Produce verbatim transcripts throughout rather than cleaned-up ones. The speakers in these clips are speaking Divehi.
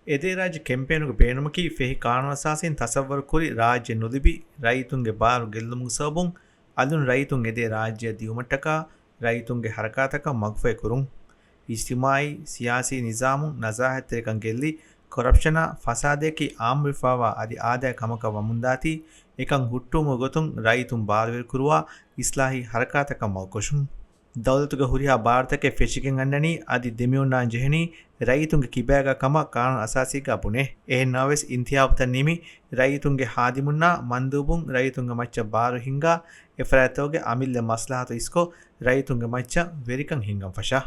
އެދޭ ރާއްޖެ ކެމްޕޭނުގެ ބޭނުމަކީ ފެހި ޤާނޫނުއަސާސީން ތަސައްވަރު ކުރި ރާއްޖެ ނުލިބި ރައްޔިތުންގެ ބާރު ގެއްލުމުގެ ސަބަބުން އަލުން ރައްޔިތުން އެދޭ ރާއްޖެއަށް ދިއުމަށްޓަކާ ރައްޔިތުންގެ ހަރަކާތަކަށް މަގުފަހި ކުރުން. އިޖްތިމާޢީ، ސިޔާސީ ނިޒާމުން ނަޒާހަތްތެރިކަން ގެއްލި، ކޮރަޕްޝަނާ، ފަސާދަޔަކީ އާއްމުވެފައިވާ އަދި އާދައިގެ ކަމަކަށް ވަމުންދާތީ، އެކަން ހުއްޓުވުމުގެ ގޮތުން ރައްޔިތުން ބާރުވެރިކުރުވާ އިސްލާހީ ހަރަކާތަކަށް މަގުކޮށުން. ދައުލަތުގެ ހުރިހާ ބާރުތަކެއް ފެށިގެން އަންނަނީ އަދި ދެމިއޮންނާން ޖެހެނީ ރައްޔިތުންގެ ކިބާގާ ކަމަށް ޤާނޫނު އަސާސީގާ ބުނޭ. އެހެން ނަމަވެސް، އިންތިހާބުތައް ނިމި، ރައްޔިތުންގެ ހާދިމުންނާ މަންދޫބުން ރައްޔިތުންގެ މައްޗަށް ބާރު ހިންގާ، އެފަރާތްތަކުގެ އަމިއްލަ މަސްލަހަތު އިސްކޮށް، ރައްޔިތުންގެ މައްޗަށް ވެރިކަން ހިންގަން ފަށާ.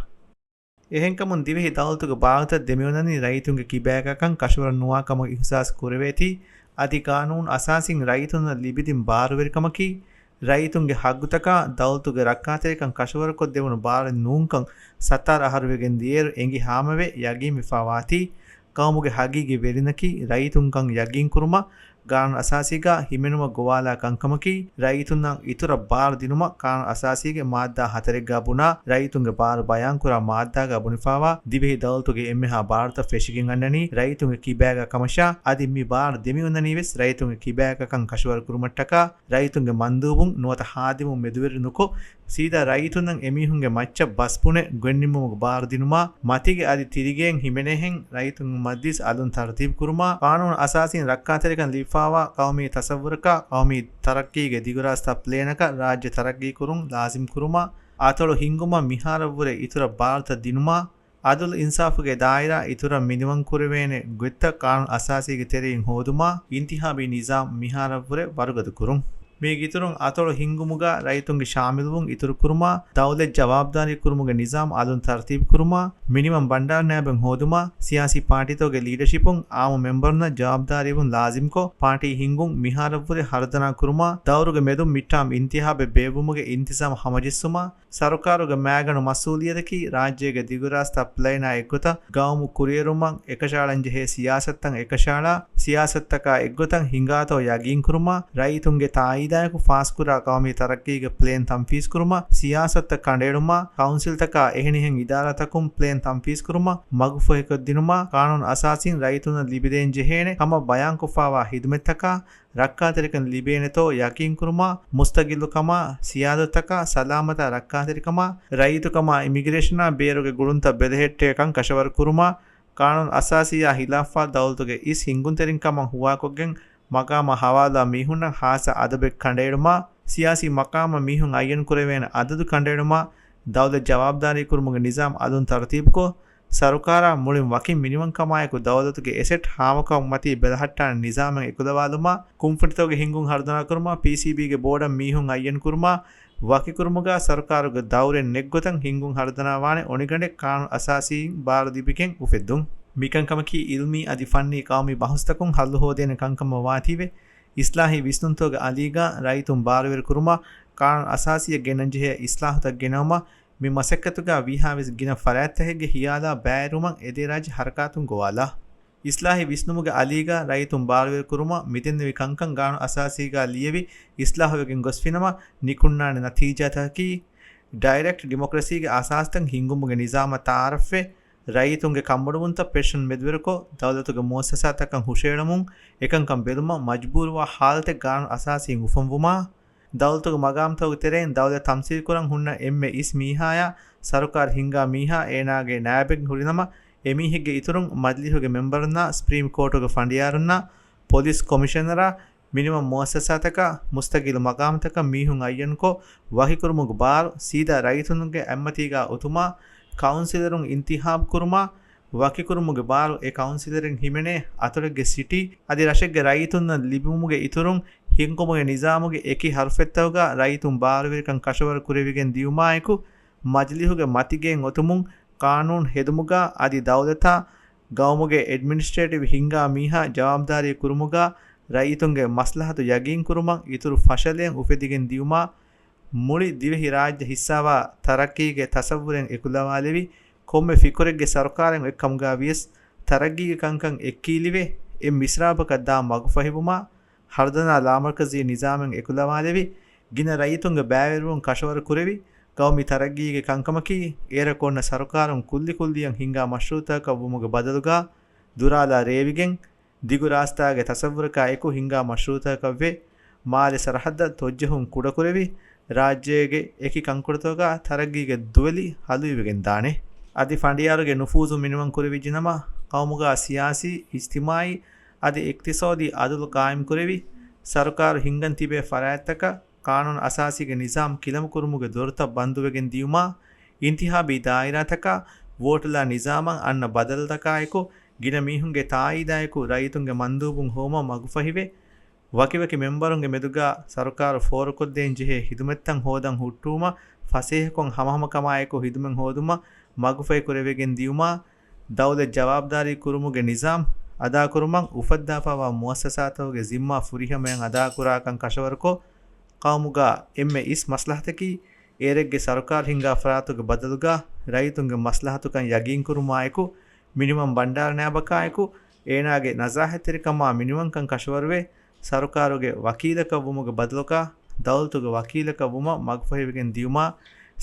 އެހެންކަމުން ދިވެހި ދައުލަތުގެ ބާރުތައް ދެމިއޮންނަނީ ރައްޔިތުންގެ ކިބާގާކަން ކަށަވަރު ނުވާ ކަމަށް އިހުސާސް ކުރެވޭތީ، އަދި ޤާނޫނު އަސާސީން ރައްޔިތުންނަށް ލިބިދިން ބާރުވެރިކަމަކީ، ރައްޔިތުންގެ ހައްގުތަކާ ދައުލަތުގެ ރައްކާތެރިކަން ކަށަވަރުކޮށްދެވުނު ބާރެއް ނޫންކަން ސަތާރަ އަހަރުވެގެން ދިޔައިރު އެނގި ހާމަވެ ޔަގީންވެފައިވާތީ، ޤައުމުގެ ހަގީގީ ވެރިންނަކީ ރައްޔިތުންކަން ޔަގީންކުރުމަށް، ޤާނޫނު އަސާސީގާ ހިމެނުމަށް ގޮވާލާ ކަންކަމަކީ، ރައްޔިތުންނަށް އިތުރަށް ބާރު ދިނުމަށް ޤާނޫނު އަސާސީގެ މާއްދާ ހަތަރެއްގާ ބުނާ، ރައްޔިތުންގެ ބާރު ބަޔާންކުރާ މާއްދާގާ ބުނެފައިވާ ދިވެހި ދައުލަތުގެ އެންމެހާ ބާރުތައް ފެށިގެން އަންނަނީ ރައްޔިތުންގެ ކިބާގާ ކަމަށާ، އަދި މި ބާރު ދެމިއޮންނަނީވެސް ރައްޔިތުންގެ ކިބާގާކަން ކަށަވަރު ކުރުމަށްޓަކާ، ރައްޔިތުންގެ މަންދޫބުން ނުވަތަ ހާދިމުން މެދުވެރި ނުކޮށް، ސީދާ ރައްޔިތުންނަށް އެމީހުންގެ މައްޗަށް ބަސް ބުނެ ގޮތްނިންމުމުގެ ބާރު ދިނުމާ، މަތީގެ އަދި ތިރިގެއިން ހިމެނޭހެން ރައްޔިތުންގެ މަޖްލިސް އަލުން ތަރުތީބު ކުރުމާ، ޤާނޫނު އަސާސީން ރައްކާތެރިކަން ލިބިފައިވާ ޤައުމީ ތަސައްވުރަކާ، ޤައުމީ ތަރައްޤީގެ ދިގުރާސްތާ ޕްލޭނަކަށް ރާއްޖެ ތަރައްޤީ ކުރުން ލާޒިމް ކުރުމާ، އަތޮޅު ހިންގުމަށް މިހާރަށްވުރެ އިތުރަށް ބާރުތައް ދިނުމާ، އަދުލު އިންސާފުގެ ދާއިރާ އިތުރަށް މިނިވަން ކުރެވޭނެ ގޮތްތައް ޤާނޫނު އަސާސީގެ ތެރެއިން ހޯދުމާ، އިންތިހާބީ ނިޒާމް މިހާރަށްވުރެ ވަރުގަދަ ކުރުން. މީގެ އިތުރުން، އަތޮޅު ހިންގުމުގަ ރައްޔިތުންގެ ޝާމިލްވުން އިތުރު ކުރުމާ، ދައުލަތް ޖަވާބުދާރީ ކުރުމުގެ ނިޒާމް އަލުން ތަރުތީބު ކުރުމާ، މިނިވަން ބަންޑާރު ނައިބެއް ހޯދުމާ، ސިޔާސީ ޕާޓީތަކުގެ ލީޑަޝިޕުން އާއްމު މެމްބަރުންނަށް ޖަވާބުދާރީވުން ލާޒިމްކޮށް، ޕާޓީ ހިންގުން މިހާރަށްވުރެ ހަރުދަނާ ކުރުމާ، ދައުރުގެ މެދުން މިޑްޓާމް އިންތިހާބެއް ބޭއްވުމުގެ އިންތިޒާމް ހަމަޖެއްސުމާ، ސަރުކާރުގެ މައިގަނޑު މަސްއޫލިއްޔަތަކީ ރާއްޖޭގެ ދިގުރާސްތާ ޕްލޭނާ އެއްގޮތަށް ގައުމު ކުރިއެރުމަށް އެކަށައަޅަންޖެހޭ ސިޔާސަތުތައް އެކަށައަޅާ، ސިޔާސަތުތަކާ އެއްގޮތަށް ހިނގާތޯ ޔަގީންކުރުމާ، ރައްޔިތުންގެ ތާއީދާއެކު ފާސްކުރާ ގައުމީ ތަރައްޤީގެ ޕްލޭން ތަންފީޒްކުރުމަށް، ސިޔާސަތުތައް ކަނޑައެޅުމާ، ކައުންސިލްތަކާ އެހެނިހެން އިދާރާތަކުން ޕްލޭން ތަންފީޒްކުރުމަށް މަގުފަހިކޮށްދިނުމާ، ޤާނޫނު އަސާސީން ރައްޔިތުންނަށް ލިބިދޭން ޖެހޭނެ ކަމަށް ބަޔާންކޮށްފައިވާ ހިދުމަތްތަކާ، ރައްކާތެރިކަން ލިބޭނެތޯ ޔަޤީންކުރުމާ، މުސްތަގިއްލުކަމާ، ސިޔާދަތުތަކާ، ސަލާމަތާ ރައްކާތެރިކަމާ، ރައްޔިތުކަމާ، އިމިގްރޭޝަނާ ބޭރުގެ ގުޅުންތައް ބެލެހެއްޓޭކަން ކަށަވަރުކުރުމާ، ޤާނޫނު އަސާސީއާ ހިލާފަށް ދައުލަތުގެ އިސް ހިންގުންތެރިންކަމަށް ހުވާކޮށްގެން، މަޤާމާ ހަވާލުވާ މީހުންނަށް ހާއްސަ އަދަބެއް ކަނޑައެޅުމާ، ސިޔާސީ މަޤާމަށް މީހުން އައްޔަން ކުރެވޭނެ އަދަދު ކަނޑައެޅުމާ، ދައުލަތް ޖަވާބުދާރީ ކުރުމުގެ ނިޒާމް އަލުން ތަރުތީބުކޮށް، ސަރުކާރާ މުޅިން ވަކިން މިނިވަންކަމާއެކު ދައުލަތުގެ އެސެޓް ހާމަކަމަށް މަތީ ބެލަހައްޓާނެ ނިޒާމެއް އެކުލަވާލުމާ، ކުންފުނިތަކުގެ ހިންގުން ހަރުދަނާކުރުމާ، ޕީސީބީގެ ބޯޑަށް މީހުން އައްޔަންކުރުމާ، ވަކިކުރުމުގަ ސަރުކާރުގެ ދައުރެއް ނެތްގޮތަށް ހިންގުން ހަރުދަނާވާނެ އޮނިގަނޑެއް ޤާނޫނު އަސާސީން ބާރު ލިބިގެން އުފެއްދުން. މިކަންކަމަކީ އިލްމީ އަދި ފަންނީ ޤައުމީ ބަހުސްތަކުން ހައްލު ހޯދޭނެ ކަންކަމަށް ވާތީވެ، އިސްލާހީ ވިސްނުންތަކުގެ އަލީގަ ރައްޔިތުން ބާރުވެރިކުރުމަށް ޤާނޫނު އަސާސީއަށް ގެންނަންޖެހޭ އިސްލާހުތައް ގެނައުމަށް މި މަސައްކަތުގަ ވީހާވެސް ގިނަ ފަރާތްތަކެއްގެ ހިޔާލާ ބައިވެރިވުމަށް އެދޭ ރާއްޖެ ހަރަކާތުން ގޮވާލާ. އިސްލާހީ ވިސްނުމުގެ އަލީގަ ރައްޔިތުން ބާރުވެރިކުރުމަށް މިދެންނެވި ކަންކަން ޤާނޫނު އަސާސީގަ ލިޔެވި އިސްލާހުވެގެން ގޮސްފިނަމަ ނިކުންނާނެ ނަތީޖާތަކަކީ، ޑައިރެކްޓް ޑިމޮކްރަސީގެ އަސާސްތައް ހިންގުމުގެ ނިޒާމަށް ތައާރަފްވެ، ރައްޔިތުންގެ ކަންބޮޑުވުންތައް ޕެޝަން މެދުވެރިކޮށް، ދައުލަތުގެ މުއައްސަސާތަކަށް ހުށައެޅުމުން އެކަންކަން ބެލުމަށް މަޖްބޫރުވާ ހާލަތެއް ޤާނޫނު އަސާސީން އުފަންވުމާ، ދައުލަތުގެ މަގާމްތަކުގެ ތެރެއިން ދައުލަތް ތަމްސީލްކުރަން ހުންނަ އެންމެ އިސް މީހާޔާ، ސަރުކާރު ހިންގާ މީހާ، އޭނާގެ ނާއިބެއް ހުރިނަމަ، އެމީހެއްގެ އިތުރުން މަޖްލިހުގެ މެމްބަރުންނާ، ސްޕްރީމް ކޯޓުގެ ފަނޑިޔާރުންނާ، ޕޮލިސް ކޮމިޝަނަރާ، މިނިވަން މުއައްސަސާތަކާ، މުސްތަގިލު މަގާމްތަކަށް މީހުން އައްޔަންކޮށް، ވަކިކުރުމުގެ ބާރު ސީދާ ރައްޔިތުންގެ އެއްމަތީގާ އޮތުމާ، ކައުންސިލަރުން އިންތިހާބު ކުރުމާ، ވަކިކުރުމުގެ ބާރު އެ ކައުންސިލަރެއް ހިމެނޭ އަތޮޅެއްގެ ސިޓީ އަދި ރަށެއްގެ ރައްޔިތުންނަށް ލިބުމުގެ އިތުރުން، ހިންގުމުގެ ނިޒާމުގެ އެކި ހަރުފެއްތަކުގަ ރައްޔިތުން ބާރުވެރިކަން ކަށަވަރު ކުރެވިގެން ދިޔުމާއެކު، މަޖިލިހުގެ މަތިގެއިން އޮތުމުން، ޤާނޫނު ހެދުމުގަ އަދި ދައުލަތާ ގައުމުގެ އެޑްމިނިސްޓްރޭޓިވް ހިންގާ މީހާ ޖަވާބުދާރީ ކުރުމުގަ، ރައްޔިތުންގެ މަސްލަހަތު ޔަގީން ކުރުމަށް އިތުރު ފަށަލެއް އުފެދިގެން ދިޔުމާ، މުޅި ދިވެހި ރާއްޖެ ހިއްސާވާ ތަރައްޤީގެ ތަސައްވުރެއް އެކުލަވާލެވި، ކޮންމެ ފިކުރެއްގެ ސަރުކާރެއް އޮތްކަމުގަ ވިޔަސް، ތަރައްޤީގެ ކަންކަން އެއްކީލިވެ، އެއް މިސްރާބަކަށް ދާން މަގުފަހިވުމާ، ހަރުދަނާ ލާމަރުކަޒީ ނިޒާމެއް އެކުލަވާލެވި، ގިނަ ރައްޔިތުންގެ ބައިވެރިވުން ކަށަވަރު ކުރެވި، ގައުމީ ތަރައްގީގެ ކަންކަމަކީ، އޭރަކު އޮންނަ ސަރުކާރުން ކުއްލިކުއްލިއަށް ހިންގާ މަޝްރޫއުތަކަށް ވުމުގެ ބަދަލުގަ، ދުރާލާ ރޭވިގެން، ދިގު ރާސްތާގެ ތަސައްވުރަކާ އެކު ހިންގާ މަޝްރޫއުތަކަށްވެ، މާލެ ސަރަހައްދަށް ތޮއްޖެހުން ކުޑަކުރެވި، ރާއްޖޭގެ އެކި ކަންކޮޅުތަކުގަ ތަރައްގީގެ ދުވެލި ހަލުވިވެގެން ދާނެ. އަދި ފަނޑިޔާރުގެ ނުފޫޒު މިނިވަން ކުރެވިއްޖެނަމަ، ޤައުމުގަ ސިޔާސީ، އިޖްތިމާޢީ އަދި އިޤްތިޞާދީ އަދުލު ޤާއިމްކުރެވި، ސަރުކާރު ހިންގަން ތިބޭ ފަރާތްތަކަށް ޤާނޫނު އަސާސީގެ ނިޒާމް ކިލަނބުކުރުމުގެ ދޮރުތައް ބަންދުވެގެން ދިޔުމާ، އިންތިހާބީ ދާއިރާތަކާ ވޯޓުލާ ނިޒާމަށް އަންނަ ބަދަލުތަކާއެކު، ގިނަ މީހުންގެ ތާއީދާއެކު ރައްޔިތުންގެ މަންދޫބުން ހޮވުމަށް މަގުފަހިވެ، ވަކިވަކި މެންބަރުންގެ މެދުގަ ސަރުކާރު ފޯރުކޮށްދޭން ޖެހޭ ހިދުމަތްތައް ހޯދަން ހުއްޓުވުމަށް ފަސޭހަކޮށް ހަމަހަމަކަމާއެކު ހިދުމަތް ހޯދުމަށް މަގުފަހި ކުރެވިގެން ދިޔުމާ، ދައުލަތް ޖަވާބުދާރީ ކުރުމުގެ ނިޒާމް އަދާކުރުމަށް އުފައްދާފައިވާ މުއައްސަސާތަކުގެ ޒިންމާ ފުރިހަމަޔަށް އަދާކުރާކަން ކަށަވަރުކޮށް، ޤައުމުގަ އެންމެ އިސް މަސްލަހަތަކީ، އޭރެއްގެ ސަރުކާރު ހިންގާ ފަރާތުގެ ބަދަލުގަ ރައްޔިތުންގެ މަސްލަހަތުކަން ޔަގީންކުރުމާއެކު، މިނިވަން ބަންޑާރަ ނާއިބަކާއެކު، އޭނާގެ ނަޒާހަތްތެރިކަމާ މިނިވަންކަން ކަށަވަރުވެ، ސަރުކާރުގެ ވަކީލަކަށް ވުމުގެ ބަދަލުގަ ދައުލަތުގެ ވަކީލަކަށް ވުމަށް މަގުފަހިވެގެން ދިޔުމާ،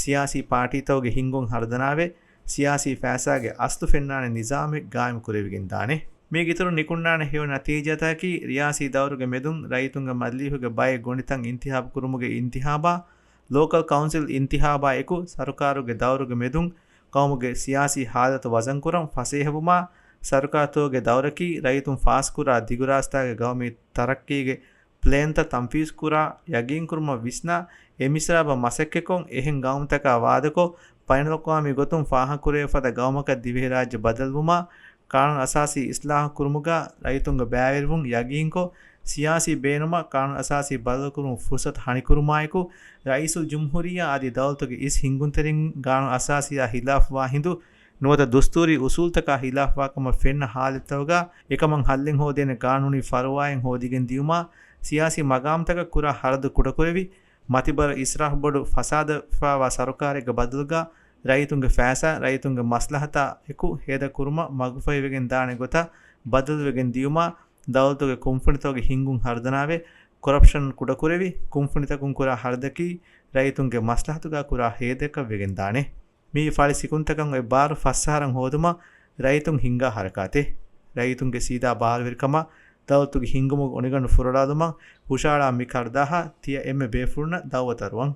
ސިޔާސީ ޕާޓީތަކުގެ ހިންގުން ހަރުދަނާވެ، ސިޔާސީ ފައިސާގެ އަސްލު ފެންނާނެ ނިޒާމެއް ގާއިމް ކުރެވިގެން ދާނެ. މީގެއިތުރުން ނިކުންނާނެ ހެޔޮ ނަތީޖާތަކަކީ، ރިޔާސީ ދައުރުގެ މެދުން ރައްޔިތުންގެ މަޖިލީހުގެ ބައެއް ގޮނޑިތައް އިންތިހާބު ކުރުމުގެ އިންތިހާބާ، ލޯކަލް ކައުންސިލް އިންތިހާބާ އެކު ސަރުކާރުގެ ދައުރުގެ މެދުން ޤައުމުގެ ސިޔާސީ ހާލަތު ވަޒަންކުރަން ފަސޭހަވުމާ، ސަރުކާރުތަކުގެ ދައުރަކީ ރައްޔިތުން ފާސްކުރާ ދިގުރާސްތާގެ ގައުމީ ތަރައްޤީގެ ޕްލޭންތައް ތަންފީޒުކުރާ ޔަގީންކުރުމަށް ވިސްނާ، އެ މިސްރާބަށް މަސައްކަތްކޮށް، އެހެން ގައުމުތަކާ ވާދަކޮށް، ބައިނަލްއަޤްވާމީ ގޮތުން ފާހަގަކުރެވޭ ފަދަ ގައުމަކަށް ދިވެހިރާއްޖެ ބަދަލުވުމާ، ޤާނޫނު އަސާސީ އިސްލާހު ކުރުމުގަ ރައްޔިތުންގެ ބައިވެރިވުން ޔަގީންކޮށް، ސިޔާސީ ބޭނުމަށް ޤާނޫނު އަސާސީ ބަދަލުކުރުމަށް ފުރުޞަތު ހަނިކުރުމާއެކު، ރައީސުލްޖުމްހޫރިއްޔާ އަދި ދައުލަތުގެ އިސް ހިންގުންތެރިން ޤާނޫނު އަސާސީއާ ހިލާފުވާ ހިނދު، ނުވަތަ ދުސްތޫރީ އުސޫލުތަކާ ހިލާފުވާކަމަށް ފެންނަ ހާލަތްތަކުގަ އެކަމަށް ހައްލެއް ހޯދޭނެ ޤާނޫނީ ފަރުވާއެއް ހޯދިގެން ދިޔުމާ، ސިޔާސީ މަގާމްތަކަށް ކުރާ ހަރަދު ކުޑަކުރެވި، މަތިބަރަ އިސްރާފް ބޮޑު ފަސާދަފާވާ ސަރުކާރެއްގެ ބަދަލުގަ ރައްޔިތުންގެ ފައިސާ ރައްޔިތުންގެ މަސްލަހަތާ އެކު ހޭދަކުރުމަށް މަގުފަހިވެގެން ދާނެ ގޮތަށް ބަދަލުވެގެން ދިޔުމާ، ދައުލަތުގެ ކުންފުނިތަކުގެ ހިންގުން ހަރުދަނާވެ، ކޮރަޕްޝަން ކުޑަކުރެވި، ކުންފުނިތަކުން ކުރާ ހަރަދަކީ ރައްޔިތުންގެ މަސްލަހަތުގަ ކުރާ ހޭދައަކަށް ވެގެން ދާނެ. މިއީ ފަޅި ސިކުންތަކަށް އޮތް ބާރު ފަސް އަހަރަށް ހޯދުމަށް ރައްޔިތުން ހިންގާ ހަރަކާތެއް. ރައްޔިތުންގެ ސީދާ ބާރުވެރިކަމާ ދައުލަތުގެ ހިންގުމުގެ އޮނިގަނޑު ފުރޮޅާލުމަށް ހުށަހަޅާ މި ކަރުދާހަށް ތިޔަ އެންމެ ބޭފުޅުންނަށް ދައުވަތު އަރުވަން.